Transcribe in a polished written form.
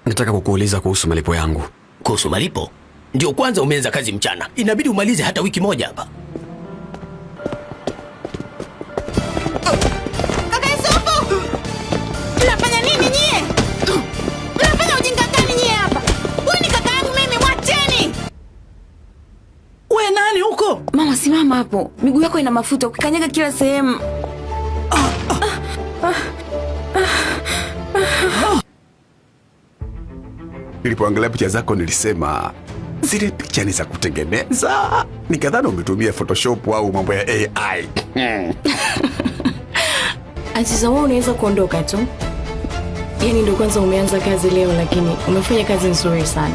Nataka kukuuliza kuhusu malipo yangu. Kuhusu malipo? Ndio kwanza umeanza kazi mchana, inabidi umalize hata wiki moja hapa. Kaka Yusufu! Mnafanya nini nyie? Mnafanya ujinga gani nyie hapa? Huyu ni kaka yangu mimi, mwacheni! We nani huko? Mama, simama hapo, miguu yako ina mafuta, ukikanyaga kila sehemu. Nilipoangalia picha zako nilisema zile picha ni za kutengeneza, nikadhani umetumia Photoshop au mambo ya AI. Aziza, wewe unaweza kuondoka tu. Yaani ndio kwanza umeanza kazi leo, lakini umefanya kazi nzuri sana.